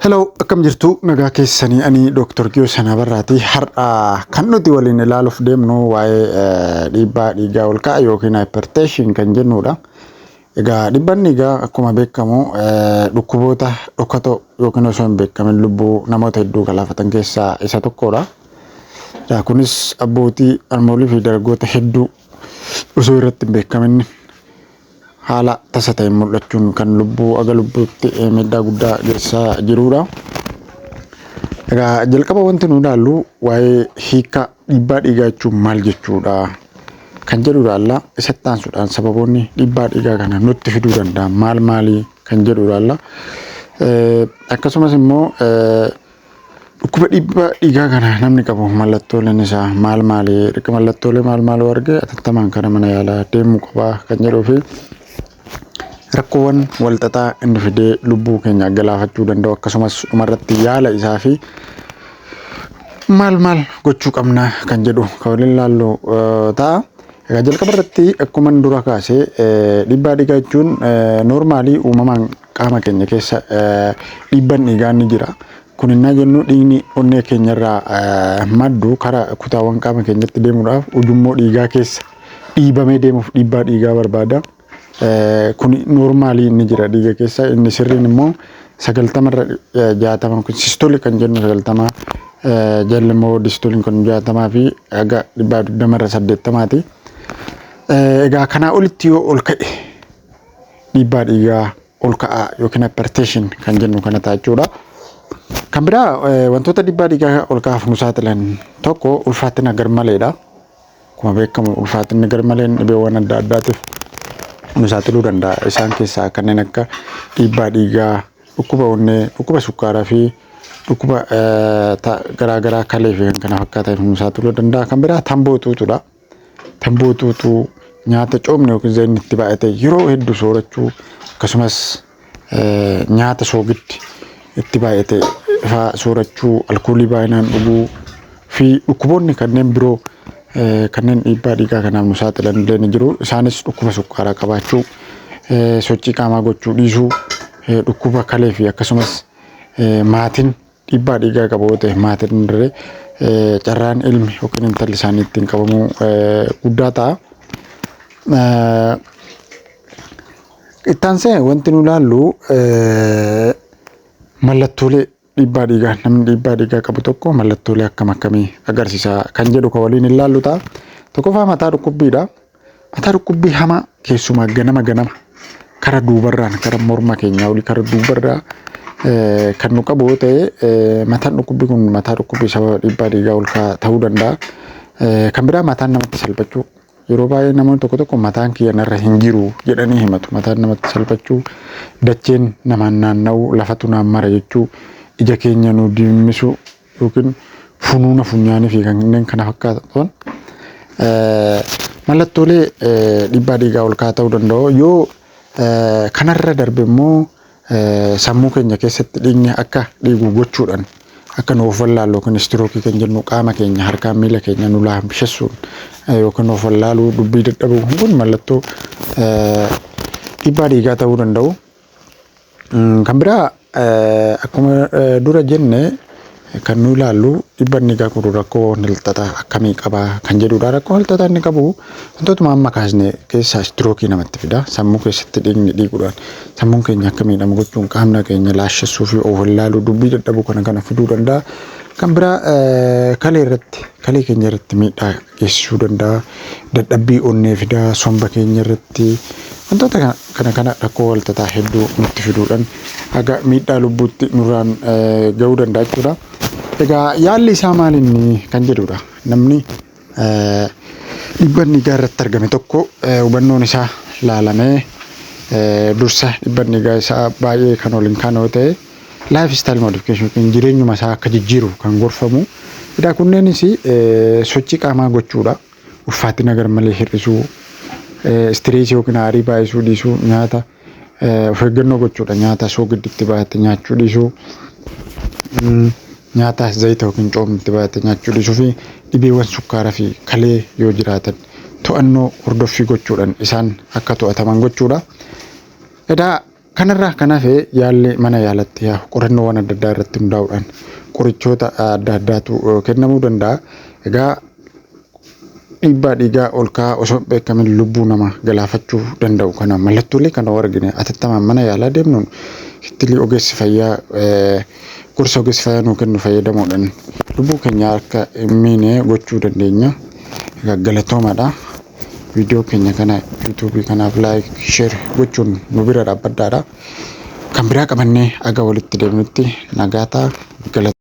Hello, akkam jirtu? Nagaa keessanii? Ani Dr. Giyoo Sanabarraati. Har'a kan nuti waliin ilaaluuf deemnu waa'ee dhiibbaa dhiigaa ol ka'a yookiin hypertension kan jennudha. Egaa dhiibbaan dhiigaa akkuma beekamu dhukkuboota dhokatoo yookiin osoo hin beekamin lubbuu namoota hedduu galaafatan keessaa isa tokkodha. Kunis abbootii, harmoolii fi dargaggoota hedduu osoo irratti hin beekamin haala tasa ta'een mul'achuun kan lubbuu aga lubbuutti miidhaa guddaa geessisaa jirudha. Egaa jalqaba wanti nu ilaallu waa'ee hiika dhiibbaa dhiigaa jechuun maal jechuudha kan jedhu ilaalla. Isatti aansuudhaan sababoonni dhiibbaa dhiigaa kana nutti fiduu danda'an maal maalii kan jedhu ilaalla. Akkasumas immoo dhukkuba dhiibbaa dhiigaa kana namni qabu mallattooleen isaa maal maali? Mallattoolee maal maal arge atattamaan kana mana yaalaa deemuu qabaa kan jedhuu fi rakkoowwan walxaxaa inni fidee lubbuu keenya galaafachuu danda'u, akkasumas dhumarratti yaala isaa fi maal maal gochuu qabna kan jedhu kan waliin ilaallu ta'a. Egaa jalqaba irratti akkuma dura kaasee, dhiibbaa dhiigaa jechuun normally uumamaan qaama keenya keessa dhiibbaan dhiigaa ni jira. Kun innaa jennu, dhiigni onnee keenyarraa maddu karaa kutaawwan qaama keenyatti deemuudhaaf ujummoo dhiigaa keessa dhiibamee deemuuf dhiibbaa dhiigaa barbaada. Kun normally ni jira dhiiga keessa. Inni sirriin immoo 90rra 60, kun systolic kan jennu 90, jalli immoo diastoliin kun 60 fi haga 120rra 80ti. Egaa kanaa olitti yoo ol ka'e dhiibbaa dhiigaa ol ka'aa yookiin hypertension kan jennu kana ta'a jechuudha. Kan biraa, wantoota dhiibbaa dhiigaa ol ka'aaf nu saaxilan tokko ulfaatina garmaleedha. Akkuma beekamu ulfaatinni garmaleen dhibeewwan adda addaatiif nu saaxiluu danda'a. Isaan keessaa kanneen akka dhiibbaa dhiigaa, dhukkuba onnee, dhukkuba sukkaaraa fi dhukkuba garaagaraa kalee fi kan kana fakkaataniif nu saaxiluu danda'a. Kan biraa tamboo xuuxuudha. Tamboo xuuxuu, nyaata coomni yookiin zayinni itti baay'ate yeroo hedduu soorachuu, akkasumas nyaata soogiddi itti baay'ate fa'aa soorachuu, alkoolii baay'inaan dhuguu fi dhukkuboonni kanneen biroo kanneen dhiibbaa dhiigaa kanaaf nu saaxilan illee ni jiru. Isaanis dhukkuba sukkaaraa qabaachuu, sochii qaamaa gochuu dhiisuu, dhukkuba kalee fi akkasumas maatiin dhiibbaa dhiigaa qabu yoo ta'e, maatiin illee carraan ilmi yookiin intalli isaanii ittiin qabamuu guddaa ta'a. Ittaansee wanti nu ilaallu mallattoolee dhiibbaa dhiigaa, namni dhiibbaa dhiigaa qabu tokko mallattoolee akkam akkamii agarsiisa kan jedhu kan waliin ilaallu ta'a. Tokkoffaa mataa dhukkubbiidha. Mataa dhukkubbii hamaa keessumaa ganama ganama kara duubarraan, kara morma keenyaa olii, kara duubarraa kan nu qabu yoo ta'e, mataan dhukkubbii kun mataa dhukkubbii sababa dhiibbaa dhiigaa ol ka'aa ta'uu danda'a. Kan biraa mataan namatti salphachuu. Yeroo baay'ee namoonni tokko tokko mataan kiyya narra hin jiru jedhanii himatu. Mataan namatti salphachuu, dacheen namaan naanna'uu, lafatu naan mara jechuu, ija keenya nu diimmisuu yookiin funuuna funyaanii fi kanneen kana fakkaatan mallattoolee dhiibbaa dhiigaa ol ka'aa ta'uu danda'u. Yoo kanarra darbe immoo sammuu keenya keessatti dhiigni akka dhiigu gochuudhaan akka nu of wallaallu yookiin stroke kan jennu, qaama keenya harkaan miila keenya nu laamshessuun yookiin of wallaaluu, dubbii dadhabuu, kun mallattoo dhiibbaa dhiigaa ta'uu danda'u. Kan biraa, akkuma dura jenne, kan nu ilaallu dhiibbaan dhiigaa kun rakkoo walxaxaa akkamii qaba kan jedhudha. Rakkoo walxaxaa inni qabu wantootuma amma kaasne keessaa stroke namatti fida. Sammuu keessatti dhiigni dhiiguudhaan sammuun keenya akka miidhamu gochuun qaamna keenya laashessuu fi of wallaaluu, dubbii dadhabuu kana kana fiduu danda'a. Kan biraa kalee irratti, kalee keenya irratti miidhaa geessisuu danda'a. Dadhabbii onnee fida, somba keenya irratti wantoota kana kana rakkoo walxaxaa hedduu nutti fiduudhaan haga miidhaa lubbuutti nurraan gahuu danda'a jechuudha. Egaa yaalli isaa maal inni kan jedhudha. Namni dhiibbaan dhiigaa irratti argame tokko hubannoon isaa laalamee dursa dhiibbaan dhiigaa isaa baay'ee kan ol hin kaane yoo ta'e, lifestyle modification yookiin jireenyuma isaa akka jijjiiru kan gorfamu. Egaa kunneenis sochii qaamaa gochuudha. Ulfaatina garmalee hir'isuu, stress yookiin aarii baay'isuu dhiisuu, nyaata of eeggannoo gochuudha. Nyaata soogiddi itti baay'ate nyaachuu dhiisuu, nyaata zayita yookiin coomni itti baay'ate nyaachuu dhiisuu fi dhibeewwan sukkaaraa fi kalee yoo jiraatan to'annoo hordoffii gochuudhaan isaan akka to'ataman gochuudha. Egaa Kanarraa kan hafe yaalli mana yaalatti qorannoowwan adda addaa irratti hundaa'uudhaan qorichoota adda addaatu kennamuu danda'a. Egaa dhiibbaa dhiigaa ol ka'aa osoo hin beekamin lubbuu namaa galaafachuu danda'u kana mallattoolee kana yoo argine atattamaan mana yaalaa deemnuun kittilii ogeessi fayyaa, gorsa ogeessi fayyaa nuu kennu fayyadamuudhaan lubbuu keenya akka hin miine gochuu dandeenya. Egaa galatoomaadha. Viidiyoo keenya kana yuutuubii kanaaf like, share gochuun nu bira dhaabbadhaadha. Kan biraa qabannee aga walitti deemnutti nagaa ta'a. Galatooma.